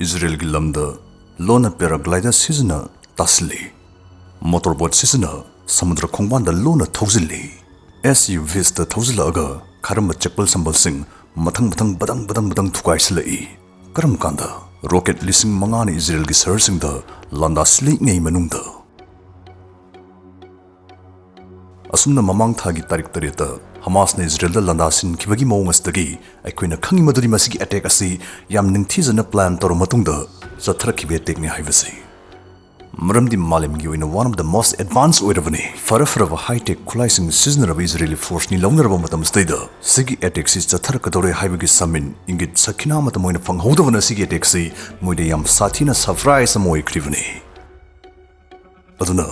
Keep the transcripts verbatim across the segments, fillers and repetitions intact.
ꯏꯖꯔꯦꯜꯒꯤ ꯂꯝꯗ ꯂꯣꯟꯅ paraglider ꯁꯤꯖꯤꯟꯅ ꯇꯥꯁꯤꯜꯂꯤ꯫ Motorboat ꯁꯤꯖꯤꯟꯅ ꯁꯃꯨꯗ꯭ꯔ ꯈꯣꯡꯕꯥꯟꯗ ꯂꯣꯟꯅ ꯊꯧꯖꯤꯜꯂꯤ꯫ SUVs ꯇ ꯊꯧꯖꯤꯜꯂꯛꯑꯒ ꯈꯔꯝꯕ ꯆꯦꯛꯄꯜ ꯁꯝꯕꯜꯁꯤꯡ ꯃꯊꯪ ꯃꯊꯪ ꯕꯗꯪ ꯕꯗꯪ ꯕꯗꯪ ꯊꯨꯒꯥꯏꯁꯤꯜꯂꯛꯏ꯫ ꯀꯔꯝ ꯀꯥꯟꯗ? Rocket ꯂꯤꯁꯤꯡ ꯃꯉꯥꯅ ꯏꯖꯔꯦꯜꯒꯤ ꯁꯍꯔꯁꯤꯡꯗ ꯂꯥꯟꯗꯥꯁꯤꯜꯂꯤꯉꯩ ꯃꯅꯨꯡꯗ꯫ ꯑꯁꯨꯝꯅ ꯃꯃꯥꯡ ꯊꯥꯒꯤ ꯇꯥꯔꯤꯛ ꯇꯔꯦꯠꯇ ꯍꯃꯥꯁꯅ ꯏꯖꯔꯦꯜꯗ ꯂꯥꯟꯗꯥꯁꯤꯟꯈꯤꯕꯒꯤ ꯃꯑꯣꯡ ꯑꯁꯤꯗꯒꯤ ꯑꯩꯈꯣꯏꯅ ꯈꯪꯉꯤ ꯃꯗꯨꯗꯤ ꯃꯁꯤꯒꯤ attack ꯑꯁꯤ ꯌꯥꯝ ꯅꯤꯡꯊꯤꯖꯅ plan ꯇꯧꯔꯕ ꯃꯇꯨꯡꯗ ꯆꯠꯊꯔꯛꯈꯤꯕ attack ꯅꯤ ꯍꯥꯏꯕꯁꯤ꯫ ꯃꯔꯝꯗꯤ ꯃꯥꯂꯦꯝꯒꯤ ꯑꯣꯏꯅ one of the most advanced ꯑꯣꯏꯔꯕꯅꯤ꯫ ꯐꯔ ꯐꯔꯕ high tech ꯈꯨꯠꯂꯥꯏꯁꯤꯡ ꯁꯤꯖꯤꯟꯅꯔꯕ ꯏꯖꯔꯦꯂꯤ force ꯅꯤ ꯂꯧꯅꯔꯕ ꯃꯇꯝꯁꯤꯗꯩꯗ ꯁꯤꯒꯤ attack ꯁꯤ ꯆꯠꯊꯔꯛꯀꯗꯧꯔꯦ ꯍꯥꯏꯕꯒꯤ ꯁꯃꯤꯟ ꯏꯪꯒꯤꯠ ꯁꯈꯤꯅꯥ ꯃꯇꯝ ꯑꯣꯏꯅ ꯐꯪꯍꯧꯗꯕꯅ ꯁꯤꯒꯤ attack ꯁꯤ ꯃꯣꯏꯗ ꯌꯥꯝ ꯁꯥꯊꯤꯅ surprise ꯑꯃ ꯑꯣꯏꯈ꯭ꯔꯤꯕꯅꯤ꯫ ꯑꯗꯨꯅ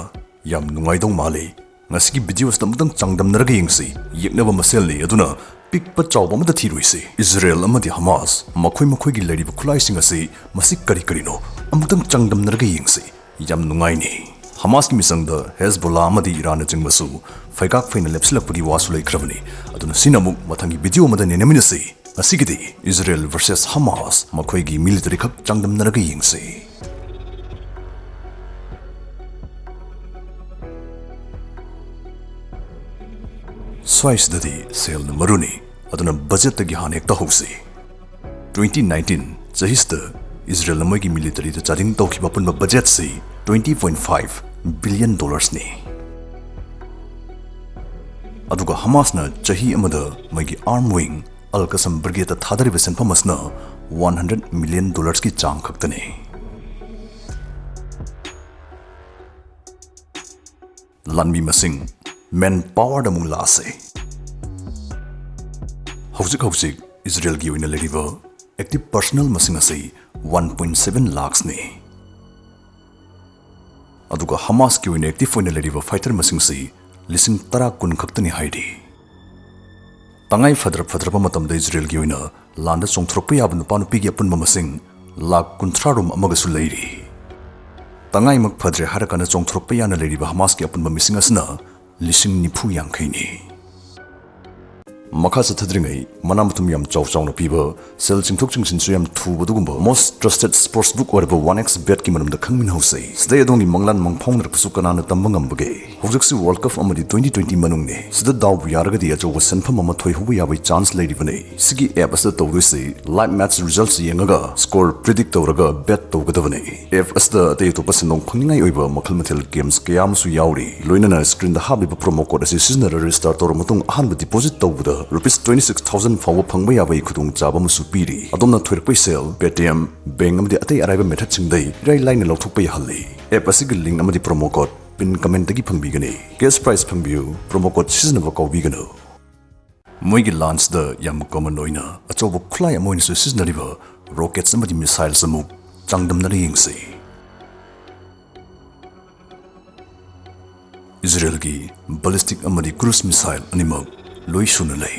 ꯌꯥꯝ ꯅꯨꯡꯉꯥꯏꯗꯧ ꯃꯥꯜꯂꯤ꯫ ꯉꯁꯤꯒꯤ video ꯑꯁꯤꯗ ꯑꯃꯨꯛꯇꯪ ꯆꯥꯡꯗꯝꯅꯔꯒ ꯌꯦꯡꯁꯤ꯫ ꯌꯦꯛꯅꯕ ꯃꯁꯦꯜꯅꯤ, ꯑꯗꯨꯅ ꯄꯤꯛꯄ ꯆꯥꯎꯕ ꯑꯃꯗ ꯊꯤꯔꯣꯏꯁꯤ꯫ ꯏꯖꯔꯦꯜ ꯑꯃꯗꯤ ꯍꯃꯥꯁ ꯃꯈꯣꯏ ꯃꯈꯣꯏꯒꯤ ꯂꯩꯔꯤꯕ ꯈꯨꯠꯂꯥꯏꯁꯤꯡ ꯑꯁꯤ ꯃꯁꯤ ꯀꯔꯤ ꯀꯔꯤꯅꯣ ꯑꯃꯨꯛꯇꯪ ꯆꯥꯡꯗꯝꯅꯔꯒ ꯌꯦꯡꯁꯤ꯫ ꯌꯥꯝ ꯅꯨꯡꯉꯥꯏꯅꯤ꯫ ꯍꯃꯥꯁꯀꯤ ꯃꯤꯆꯪꯗ ꯍꯦꯖꯕꯣꯂꯥ ꯑꯃꯗꯤ ꯏꯔꯥꯟꯅꯆꯤꯡꯕꯁꯨ ꯐꯩꯒꯥꯛ ꯐꯩꯅ ꯂꯦꯞꯁꯤꯜꯂꯛꯄꯒꯤ ꯋꯥꯁꯨ ꯂꯩꯈ꯭ꯔꯕꯅꯤ꯫ ꯑꯗꯨꯅ ꯁꯤꯅ ꯑꯃꯨꯛ ꯃꯊꯪꯒꯤ video ꯑꯃꯗ ꯅꯩꯅꯃꯤꯟꯅꯁꯤ꯫ ꯉꯁꯤꯒꯤꯗꯤ ꯏꯖꯔꯦꯜ versus ꯍꯃꯥꯁ ꯃꯈꯣꯏꯒꯤ military ꯈꯛ ꯆꯥꯡꯗꯝꯅꯔꯒ ꯌꯦꯡꯁꯤ꯫ ꯁ꯭ꯋꯥꯏꯁꯤꯗꯗꯤ ꯁꯦꯜꯅ ꯃꯔꯨꯅꯤ, ꯑꯗꯨꯅ budget ꯇꯒꯤ ꯍꯥꯟꯅ ꯍꯦꯛꯇ ꯍꯧꯁꯤ꯫ Twenty nineteen ꯆꯍꯤꯁꯤꯗ ꯏꯖꯔꯦꯜꯅ ꯃꯣꯏꯒꯤ military ꯗ ꯆꯥꯗꯤꯡ ꯇꯧꯈꯤꯕ ꯑꯄꯨꯟꯕ budget ꯁꯤ twenty point five billion dollars ꯅꯤ꯫ ꯑꯗꯨꯒ ꯍꯃꯥꯁꯅ ꯆꯍꯤ ꯑꯃꯗ ꯃꯣꯏꯒꯤ arm wing ꯑꯜ ꯀꯁꯝ brigade ꯇ ꯊꯥꯗꯔꯤꯕ ꯁꯦꯟꯐꯝ ꯑꯁꯤꯅ one hundred million dollars ꯀꯤ ꯆꯥꯡ ꯈꯛꯇꯅꯤ꯫ ꯂꯥꯟꯃꯤ ꯃꯁꯤꯡ, man power ꯗ ꯑꯃꯨꯛ ꯂꯥꯛꯑꯁꯦ꯫ ꯍꯧꯖꯤꯛ ꯍꯧꯖꯤꯛ ꯏꯖꯔꯦꯜꯒꯤ ꯑꯣꯏꯅ ꯂꯩꯔꯤꯕ active personnel ꯃꯁꯤꯡ ꯑꯁꯤ one point seven lakhs ꯅꯤ꯫ ꯑꯗꯨꯒ ꯍꯃꯥꯁꯀꯤ ꯑꯣꯏꯅ active ꯑꯣꯏꯅ ꯂꯩꯔꯤꯕ fighter ꯃꯁꯤꯡꯁꯤ ꯂꯤꯁꯤꯡ ꯇꯔꯥ ꯀꯨꯟ ꯈꯛꯇꯅꯤ ꯍꯥꯏꯔꯤ꯫ ꯇꯉꯥꯏ ꯐꯗ꯭ꯔ ꯐꯗ꯭ꯔꯕ ꯃꯇꯝꯗ ꯏꯖꯔꯦꯜꯒꯤ ꯑꯣꯏꯅ ꯂꯥꯟꯗ ꯆꯣꯡꯊꯣꯔꯛꯄ ꯌꯥꯕ ꯅꯨꯄꯥ ꯅꯨꯄꯤꯒꯤ ꯑꯄꯨꯟꯕ ꯃꯁꯤꯡ ꯂꯥꯈ ꯀꯨꯟꯊ꯭ꯔꯥ ꯔꯣꯝ ꯑꯃꯒꯁꯨ ꯂꯩꯔꯤ꯫ ꯇꯉꯥꯏꯃꯛ ꯐꯗ꯭ꯔꯦ ꯍꯥꯏꯔꯀꯥꯟꯗ ꯆꯣꯡꯊꯣꯔꯛꯄ ꯌꯥꯅ ꯂꯩꯔꯤꯕ ꯍꯃꯥꯁꯀꯤ ꯑꯄꯨꯟꯕ ꯃꯤꯁꯤꯡ ꯑꯁꯤꯅ ꯂꯤꯁꯤꯡ ꯅꯤꯐꯨ ꯌꯥꯡꯈꯩꯅꯤ꯫ ꯃꯈꯥ ꯆꯠꯊꯗ꯭ꯔꯤꯉꯩ, ꯃꯅꯥ ꯃꯊꯨꯝ ꯌꯥꯝ ꯆꯥꯎ ꯆꯥꯎꯅ ꯄꯤꯕ, ꯁꯦꯜ ꯆꯤꯡꯊꯣꯛ ꯆꯤꯡꯁꯤꯟꯁꯨ ꯌꯥꯝ ꯊꯨꯕ ꯑꯗꯨꯒꯨꯝꯕ most trusted sports book ꯑꯣꯏꯔꯕ one X bet ꯀꯤ ꯃꯔꯝꯗ ꯈꯪꯃꯤꯟꯅꯍꯧꯁꯦ꯫ ꯁꯤꯗꯩ ꯑꯗꯣꯝꯒꯤ ꯃꯪꯂꯥꯟ ꯃꯪꯐꯥꯎꯅꯔꯛꯄꯁꯨ ꯀꯅꯥꯅ ꯇꯝꯕ ꯉꯝꯕꯒꯦ? ꯍꯧꯖꯤꯛꯁꯤ World Cup ꯑꯃꯗꯤ twenty twenty ꯃꯅꯨꯡꯅꯤ꯫ ꯁꯤꯗ ꯗꯥꯎꯕꯨ ꯌꯥꯔꯒꯗꯤ ꯑꯆꯧꯕ ꯁꯦꯟꯐꯝ ꯑꯃ ꯊꯣꯏꯍꯧꯕ ꯌꯥꯕꯒꯤ chance ꯂꯩꯔꯤꯕꯅꯤ꯫ ꯁꯤꯒꯤ app ꯑꯁꯤꯗ ꯇꯧꯗꯣꯏꯁꯤ live match results ꯌꯦꯡꯉꯒ score predict ꯇꯧꯔꯒ bet ꯇꯧꯒꯗꯕꯅꯤ꯫ App ꯑꯁꯤꯗ ꯑꯇꯩ ꯑꯇꯣꯞꯄ ꯁꯦꯟꯗꯣꯡ ꯐꯪꯅꯤꯡꯉꯥꯏ ꯑꯣꯏꯕ ꯃꯈꯜ ꯃꯊꯦꯜ games ꯀꯌꯥ ꯑꯃꯁꯨ ꯌꯥꯎꯔꯤ꯫ ꯂꯣꯏꯅꯅ screen ꯗ ꯍꯥꯞꯂꯤꯕ promo code ꯑꯁꯤ ꯁꯤꯖꯤꯟꯅꯔ register ꯇꯧꯔꯕ ꯃꯇꯨꯡ ꯑꯍꯥꯟꯕ deposit ꯇꯧꯕꯗ rupees twenty six thousand ꯐꯥꯎꯕ ꯐꯪꯕ ꯌꯥꯕꯒꯤ ꯈꯨꯗꯣꯡꯆꯥꯕ ꯑꯃꯁꯨ ꯄꯤꯔꯤ꯫ ꯑꯗꯣꯝꯅ ꯊꯣꯏꯔꯛꯄꯒꯤ ꯁꯦꯜ Paytm, bank ꯑꯃꯗꯤ ꯑꯇꯩ ꯑꯔꯥꯏꯕ method ꯁꯤꯡꯗꯩ ꯏꯔꯥꯏ ꯂꯥꯏꯅ ꯂꯧꯊꯣꯛꯄ ꯌꯥꯍꯜꯂꯤ꯫ App ꯑꯁꯤꯒꯤ link ꯑꯃꯗꯤ promo code pin comment ꯇꯒꯤ ꯐꯪꯕꯤꯒꯅꯤ꯫ Cash prize ꯐꯪꯕꯤꯌꯨ, promo code ꯁꯤꯖꯤꯟꯅꯕ ꯀꯥꯎꯕꯤꯒꯅꯨ꯫ ꯃꯣꯏꯒꯤ launch ꯗ ꯌꯥꯝ common ꯑꯣꯏꯅ ꯑꯆꯧꯕ ꯈꯨꯠꯂꯥꯏ ꯑꯃ ꯑꯣꯏꯅꯁꯨ ꯁꯤꯖꯤꯟꯅꯔꯤꯕ rockets ꯑꯃꯗꯤ missiles ꯑꯃꯨꯛ ꯆꯥꯡꯗꯝꯅꯅ ꯌꯦꯡꯁꯤ꯫ ꯏꯖꯔꯦꯜꯒꯤ ballistic ꯑꯃꯗꯤ cruise missile ꯑꯅꯤꯃꯛ ꯂꯣꯏ ꯁꯨꯅ ꯂꯩ꯫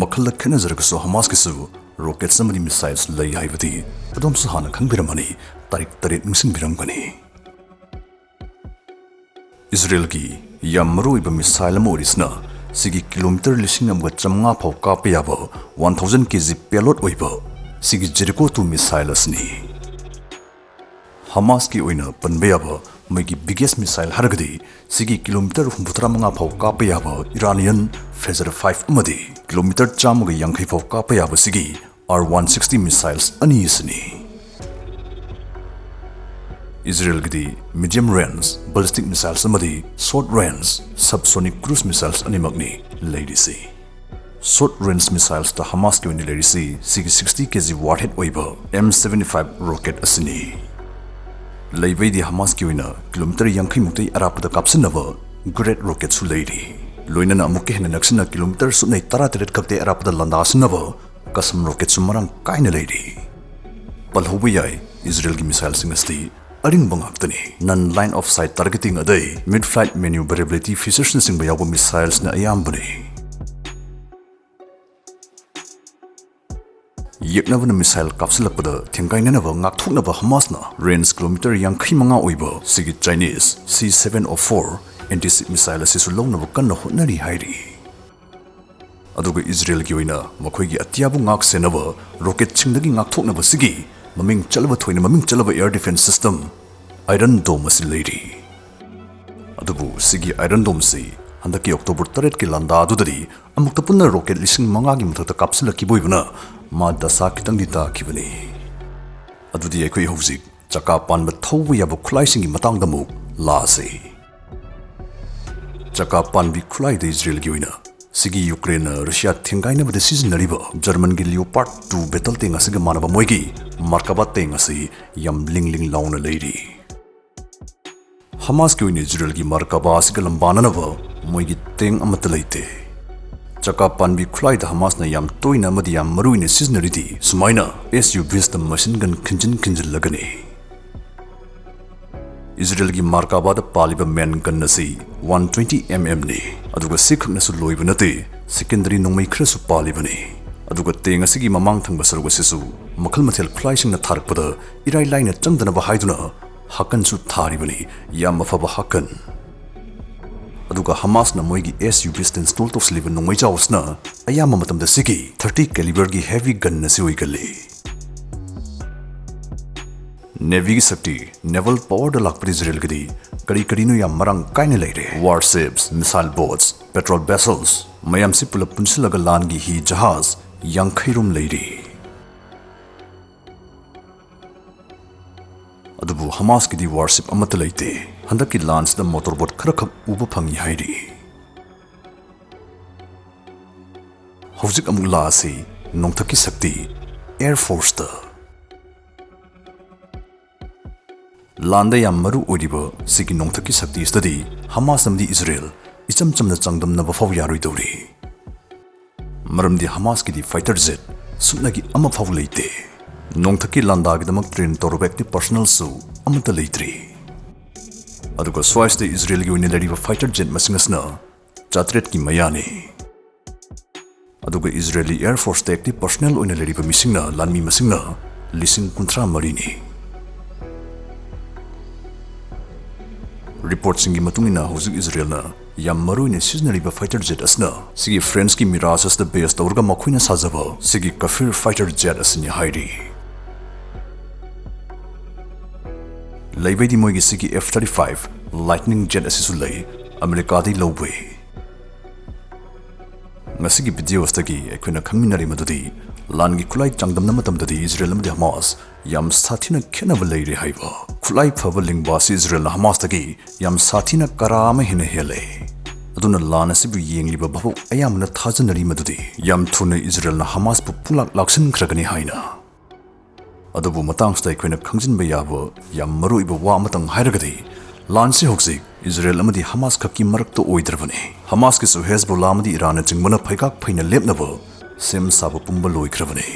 ꯃꯈꯜꯗ ꯈꯦꯠꯅꯖꯔꯒꯁꯨ ꯍꯃꯥꯁꯀꯤꯁꯨ rockets ꯑꯃꯗꯤ missiles ꯂꯩ ꯍꯥꯏꯕꯗꯤ ꯑꯗꯣꯝꯁꯨ ꯍꯥꯟꯅ ꯈꯪꯕꯤꯔꯝꯃꯅꯤ, ꯇꯥꯔꯤꯛ ꯇꯔꯦꯠ ꯅꯤꯡꯁꯤꯡꯕꯤꯔꯝꯒꯅꯤ꯫ ꯏꯖꯔꯦꯜꯒꯤ ꯌꯥꯝ ꯃꯔꯨꯑꯣꯏꯕ missile ꯑꯃ ꯑꯣꯏꯔꯤꯁꯤꯅ ꯁꯤꯒꯤ kilometre ꯂꯤꯁꯤꯡ ꯑꯃꯒ ꯆꯥꯝꯃꯉꯥ ꯐꯥꯎ ꯀꯥꯞꯄ ꯌꯥꯕ one thousand K G payload ꯑꯣꯏꯕ ꯁꯤꯒꯤ Jericho two missile ꯑꯁꯤꯅꯤ꯫ ꯍꯃꯥꯁꯀꯤ ꯑꯣꯏꯅ ꯄꯟꯕ ꯌꯥꯕ ꯃꯣꯏꯒꯤ biggest missile ꯍꯥꯏꯔꯒꯗꯤ ꯁꯤꯒꯤ kilometre ꯍꯨꯝꯐꯨꯇꯔꯥ ꯃꯉꯥ ꯐꯥꯎ ꯀꯥꯞꯄ ꯌꯥꯕ Iranian Fajar five ꯑꯃꯗꯤ kilometre ꯆꯥꯝꯃꯒ ꯌꯥꯡꯈꯩ ꯐꯥꯎ ꯀꯥꯞꯄ ꯌꯥꯕ ꯁꯤꯒꯤ R one sixty missiles ꯑꯅꯤ ꯑꯁꯤꯅꯤ꯫ ꯏꯖꯔꯦꯜꯒꯤꯗꯤ medium range ballistic missiles ꯑꯃꯗꯤ short range subsonic cruise missiles ꯑꯅꯤꯃꯛꯅꯤ ꯂꯩꯔꯤꯁꯤ꯫ Short range missiles ꯇ ꯍꯃꯥꯁꯀꯤ ꯑꯣꯏꯅ ꯂꯩꯔꯤꯁꯤ ꯁꯤꯒꯤ sixty K G warhead ꯑꯣꯏꯕ M seventy five rocket ꯑꯁꯤꯅꯤ꯫ ꯂꯩꯕꯩꯗꯤ ꯍꯃꯥꯁꯀꯤ ꯑꯣꯏꯅ kilometre ꯌꯥꯡꯈꯩ ꯃꯨꯛꯇꯩ ꯑꯔꯥꯞꯄꯗ ꯀꯥꯞꯁꯤꯟꯅꯕ Grad rocket ꯁꯨ ꯂꯩꯔꯤ꯫ ꯂꯣꯏꯅꯅ ꯑꯃꯨꯛꯀ ꯍꯦꯟꯅ ꯅꯛꯁꯤꯟꯅ kilometre ꯁꯨꯞꯅꯩ ꯇꯔꯥꯇꯔꯦꯠ ꯈꯛꯇꯩ ꯑꯔꯥꯞꯄꯗ ꯂꯥꯟꯗꯥꯁꯤꯟꯅꯕ Qassam rocket ꯁꯨ ꯃꯔꯥꯡ ꯀꯥꯏꯅ ꯂꯩꯔꯤ꯫ ꯄꯜꯍꯧꯕ ꯌꯥꯏ, ꯏꯖꯔꯦꯜꯒꯤ missile ꯁꯤꯡ ꯑꯁꯤꯗꯤ ꯑꯔꯤꯡꯕ ꯉꯥꯛꯇꯅꯤ꯫ Non line of sight targeting ꯑꯗꯩ mid flight maneuverability features ꯅꯆꯤꯡꯕ ꯌꯥꯎꯕ missile ꯁꯤꯡꯅ ꯑꯌꯥꯝꯕꯅꯤ꯫ ꯌꯦꯛꯅꯕꯅ missile ꯀꯥꯞꯁꯤꯜꯂꯛꯄꯗ ꯊꯦꯡꯒꯥꯏꯅꯅꯕ ꯉꯥꯛꯊꯣꯛꯅꯕ ꯍꯃꯥꯁꯅ range kilometre ꯌꯥꯡꯈꯩ ꯃꯉꯥ ꯑꯣꯏꯕ ꯁꯤꯒꯤ Chinese C seven oh four anti-ship missile ꯑꯁꯤꯁꯨ ꯂꯧꯅꯕ ꯀꯟꯅ ꯍꯣꯠꯅꯔꯤ ꯍꯥꯏꯔꯤ꯫ ꯑꯗꯨꯒ ꯏꯖꯔꯦꯜꯒꯤ ꯑꯣꯏꯅ ꯃꯈꯣꯏꯒꯤ ꯑꯇꯤꯌꯥꯕꯨ ꯉꯥꯛ ꯁꯦꯟꯅꯕ ꯔꯣꯀꯦꯠꯁꯤꯡꯗꯒꯤ ꯉꯥꯛꯊꯣꯛꯅꯕꯁꯤꯒꯤ ꯃꯃꯤꯡ ꯆꯠꯂꯕ, ꯊꯣꯏꯅ ꯃꯃꯤꯡ ꯆꯠꯂꯕ air defence system Iron Dome ꯑꯁꯤ ꯂꯩꯔꯤ꯫ ꯑꯗꯨꯕꯨ ꯁꯤꯒꯤ Iron Dome ꯁꯤ ꯍꯟꯗꯛꯀꯤ October ꯇꯔꯦꯠꯀꯤ ꯂꯥꯟꯗꯥꯗꯨꯗꯗꯤ ꯑꯃꯨꯛꯇ ꯄꯨꯟꯅ ꯔꯣꯀꯦꯠ ꯂꯤꯁꯤꯡ ꯃꯉꯥꯒꯤ ꯃꯊꯛꯇ ꯀꯥꯞꯁꯤꯜꯂꯛꯈꯤꯕ ꯑꯣꯏꯕꯅ ꯃꯥ ꯗꯁꯥ ꯈꯤꯇꯪꯗꯤ ꯇꯥꯈꯤꯕꯅꯤ꯫ ꯑꯗꯨꯗꯤ ꯑꯩꯈꯣꯏ ꯍꯧꯖꯤꯛ ꯆꯀꯥ ꯄꯥꯟꯕ ꯊꯧꯕ ꯌꯥꯕ ꯈꯨꯠꯂꯥꯏꯁꯤꯡꯒꯤ ꯃꯇꯥꯡꯗ ꯑꯃꯨꯛ ꯂꯥꯛꯑꯁꯤ꯫ ꯆꯀꯥ ꯄꯥꯟꯕꯤ ꯈꯨꯠꯂꯥꯏꯗ ꯏꯖꯔꯦꯜꯒꯤ ꯑꯣꯏꯅ ꯁꯤꯒꯤ ꯌꯨꯀ꯭ꯔꯦꯟꯅ ꯔꯨꯁꯤꯌꯥ ꯊꯦꯡꯒꯥꯏꯅꯕꯗ ꯁꯤꯖꯤꯟꯅꯔꯤꯕ ꯖꯔꯃꯟꯒꯤ Leopard two battle tank ꯑꯁꯤꯒ ꯃꯥꯟꯅꯕ ꯃꯣꯏꯒꯤ Merkava tank ꯑꯁꯤ ꯌꯥꯝ ꯂꯤꯡ ꯂꯤꯡ ꯂꯥꯎꯅ ꯂꯩꯔꯤ꯫ ꯍꯃꯥꯁꯀꯤ ꯑꯣꯏꯅ ꯏꯖꯔꯦꯜꯒꯤ Merkava ꯑꯁꯤꯒ ꯂꯝꯕꯥꯅꯅꯕ ꯃꯣꯏꯒꯤ tank ꯑꯃꯠꯇ ꯂꯩꯇꯦ꯫ ꯆꯀꯥ ꯄꯥꯟꯕꯤ ꯈꯨꯠꯂꯥꯏꯗ ꯍꯃꯥꯁꯅ ꯌꯥꯝ ꯇꯣꯏꯅ ꯑꯃꯗꯤ ꯌꯥꯝ ꯃꯔꯨꯑꯣꯏꯅ ꯁꯤꯖꯤꯟꯅꯔꯤꯗꯤ ꯁꯨꯃꯥꯏꯅ SUVs ꯗ machine gun ꯈꯤꯟꯖꯤꯟ ꯈꯤꯟꯖꯤꯜꯂꯒꯅꯤ꯫ ꯏꯖꯔꯦꯜꯒꯤ Merkava ꯗ ꯄꯥꯜꯂꯤꯕ main gun ꯑꯁꯤ one twenty mm ꯅꯤ, ꯑꯗꯨꯒ ꯁꯤ ꯈꯛꯅꯁꯨ ꯂꯣꯏꯕ ꯅꯠꯇꯦ, secondary ꯅꯣꯡꯃꯩ ꯈꯔꯁꯨ ꯄꯥꯜꯂꯤꯕꯅꯤ꯫ ꯑꯗꯨꯒ tank ꯑꯁꯤꯒꯤ ꯃꯃꯥꯡ ꯊꯪꯕ ꯁꯔꯨꯛ ꯑꯁꯤꯁꯨ ꯃꯈꯜ ꯃꯊꯦꯜ ꯈꯨꯠꯂꯥꯏꯁꯤꯡꯅ ꯊꯥꯔꯛꯄꯗ ꯏꯔꯥꯏ ꯂꯥꯏꯅ ꯆꯪꯗꯅꯕ ꯍꯥꯏꯗꯨꯅ ꯍꯥꯀꯟꯁꯨ ꯊꯥꯔꯤꯕꯅꯤ, ꯌꯥꯝ ꯑꯐꯕ ꯍꯥꯀꯟ꯫ ꯑꯗꯨꯒ ꯍꯃꯥꯁꯅ ꯃꯣꯏꯒꯤ SUVs ꯗ install ꯇꯧꯁꯤꯜꯂꯤꯕ ꯅꯣꯡꯃꯩ ꯆꯥꯎ ꯑꯁꯤꯅ ꯑꯌꯥꯝꯕ ꯃꯇꯝꯗ ꯁꯤꯒꯤ thirty caliber ꯒꯤ heavy gun ꯑꯁꯤ ꯑꯣꯏꯒꯜꯂꯤ꯫ Navy ꯒꯤ ꯁꯛꯇꯤ, naval power ꯗ ꯂꯥꯛꯄꯗ ꯏꯖꯔꯦꯜꯒꯤꯗꯤ ꯀꯔꯤ ꯀꯔꯤꯅꯣ ꯌꯥꯝ ꯃꯔꯥꯡ ꯀꯥꯏꯅ ꯂꯩꯔꯦ꯫ Warships, missile boats, patrol vessels, ꯃꯌꯥꯝꯁꯤ ꯄꯨꯂꯞ ꯄꯨꯟꯁꯤꯜꯂꯒ ꯂꯥꯟꯒꯤ ꯍꯤ ꯖꯍꯥꯖ ꯌꯥꯡꯈꯩ ꯔꯣꯝ ꯂꯩꯔꯤ꯫ ꯑꯗꯨꯕꯨ ꯍꯃꯥꯁꯀꯤꯗꯤ warship ꯑꯃꯠꯇ ꯂꯩꯇꯦ꯫ ꯍꯟꯗꯛꯀꯤ ꯂꯥꯟꯁꯤꯗ motor boat ꯈꯔꯈꯛ ꯎꯕ ꯐꯪꯉꯤ ꯍꯥꯏꯔꯤ꯫ ꯍꯧꯖꯤꯛ ꯑꯃꯨꯛ ꯂꯥꯛꯑꯁꯤ ꯅꯣꯡꯊꯛꯀꯤ ꯁꯛꯇꯤ, air force ꯇ꯫ ꯂꯥꯟꯗ ꯌꯥꯝ ꯃꯔꯨ ꯑꯣꯏꯔꯤꯕ ꯁꯤꯒꯤ ꯅꯣꯡꯊꯛꯀꯤ ꯁꯛꯇꯤ ꯑꯁꯤꯗꯗꯤ ꯍꯃꯥꯁ ꯑꯃꯗꯤ ꯏꯖꯔꯦꯜ ꯏꯆꯝ ꯆꯝꯅ ꯆꯥꯡꯗꯝꯅꯕ ꯐꯥꯎ ꯌꯥꯔꯣꯏꯗꯧꯔꯤ꯫ ꯃꯔꯝꯗꯤ ꯍꯃꯥꯁꯀꯤꯗꯤ fighter jet ꯁꯨꯞꯅꯒꯤ ꯑꯃ ꯐꯥꯎ ꯂꯩꯇꯦ꯫ ꯅꯣꯡꯊꯛꯀꯤ ꯂꯥꯟꯗꯥꯒꯤꯗꯃꯛ train ꯇꯧꯔꯕ active personnel ꯁꯨ ꯑꯃꯠꯇ ꯂꯩꯇ꯭ꯔꯤ꯫ ꯑꯗꯨꯒ ꯁ꯭ꯋꯥꯏꯁꯤꯗ ꯏꯖꯔꯦꯜꯒꯤ ꯑꯣꯏꯅ ꯂꯩꯔꯤꯕ fighter jet ꯃꯁꯤꯡ ꯑꯁꯤꯅ ꯆꯥꯇ꯭ꯔꯦꯠꯀꯤ ꯃꯌꯥꯅꯤ꯫ ꯑꯗꯨꯒ ꯏꯖꯔꯦꯂꯤ air force ꯇ active personnel ꯑꯣꯏꯅ ꯂꯩꯔꯤꯕ ꯃꯤꯁꯤꯡꯅ, ꯂꯥꯟꯃꯤ ꯃꯁꯤꯡꯅ ꯂꯤꯁꯤꯡ ꯀꯨꯟꯊ꯭ꯔꯥ ꯃꯔꯤꯅꯤ꯫ Report ꯁꯤꯡꯒꯤ ꯃꯇꯨꯡ ꯏꯟꯅ ꯍꯧꯖꯤꯛ ꯏꯖꯔꯦꯜꯅ ꯌꯥꯝ ꯃꯔꯨꯑꯣꯏꯅ ꯁꯤꯖꯤꯟꯅꯔꯤꯕ fighter jet ꯑꯁꯤꯅ ꯁꯤꯒꯤ Frenchꯀꯤ Mirage ꯑꯁꯤꯗ base ꯇꯧꯔꯒ ꯃꯈꯣꯏꯅ ꯁꯥꯖꯕ ꯁꯤꯒꯤ Kaffir fighter jet ꯑꯁꯤꯅꯤ ꯍꯥꯏꯔꯤ꯫ ꯂꯩꯕꯩꯗꯤ ꯃꯣꯏꯒꯤ ꯁꯤꯒꯤ F thirty-five Lightning jet ꯑꯁꯤꯁꯨ ꯂꯩ, ꯑꯃꯦꯔꯤꯀꯥꯗꯒꯤ ꯂꯧꯕꯩ꯫ ꯉꯁꯤꯒꯤ video ꯑꯁꯤꯗꯒꯤ ꯑꯩꯈꯣꯏꯅ ꯈꯪꯃꯤꯟꯅꯔꯤ ꯃꯗꯨꯗꯤ ꯂꯥꯟꯒꯤ ꯈꯨꯠꯂꯥꯏ ꯆꯥꯡꯗꯝꯅ ꯃꯇꯝꯗꯗꯤ ꯏꯖꯔꯦꯜ ꯑꯃꯗꯤ ꯍꯃꯥꯁ ꯌꯥꯝ ꯁꯥꯊꯤꯅ ꯈꯦꯠꯅꯕ ꯂꯩꯔꯦ ꯍꯥꯏꯕ꯫ ꯈꯨꯠꯂꯥꯏ ꯐꯕ ꯂꯤꯡꯕ ꯑꯁꯤ ꯏꯖꯔꯦꯜꯅ ꯍꯃꯥꯁꯇꯒꯤ ꯌꯥꯝ ꯁꯥꯊꯤꯅ ꯀꯔꯥ ꯑꯃ ꯍꯦꯟꯅ ꯍꯦꯜꯂꯦ꯫ ꯑꯗꯨꯅ ꯂꯥꯟ ꯑꯁꯤꯕꯨ ꯌꯦꯡꯂꯤꯕ ꯚꯥꯕꯣꯛ ꯑꯌꯥꯝꯕꯅ ꯊꯥꯖꯅꯔꯤ ꯃꯗꯨꯗꯤ ꯌꯥꯝ ꯊꯨꯅ ꯏꯖꯔꯦꯜꯅ ꯍꯃꯥꯁꯄꯨ ꯄꯨꯂꯥꯛ ꯂꯥꯛꯁꯤꯟꯈ꯭ꯔꯒꯅꯤ ꯍꯥꯏꯅ꯫ ꯑꯗꯨꯕꯨ ꯃꯇꯥꯡꯁꯤꯗ ꯑꯩꯈꯣꯏꯅ ꯈꯪꯖꯤꯟꯕ ꯌꯥꯕ ꯌꯥꯝ ꯃꯔꯨꯑꯣꯏꯕ ꯋꯥ ꯑꯃꯇꯪ ꯍꯥꯏꯔꯒꯗꯤ, ꯂꯥꯟꯁꯤ ꯍꯧꯖꯤꯛ ꯏꯖꯔꯦꯜ ꯑꯃꯗꯤ ꯍꯃꯥꯁ ꯈꯛꯀꯤ ꯃꯔꯛꯇ ꯑꯣꯏꯗ꯭ꯔꯕꯅꯤ꯫ ꯍꯃꯥꯁꯀꯤꯁꯨ ꯍꯦꯖꯕꯣꯂꯥ ꯑꯃꯗꯤ ꯏꯔꯥꯟꯅꯆꯤꯡꯕꯅ ꯐꯩꯒꯥꯛ ꯐꯩꯅ ꯂꯦꯞꯅꯕ ꯁꯦꯝ ꯁꯥꯕ ꯄꯨꯝꯕ ꯂꯣꯏꯈ꯭ꯔꯕꯅꯤ꯫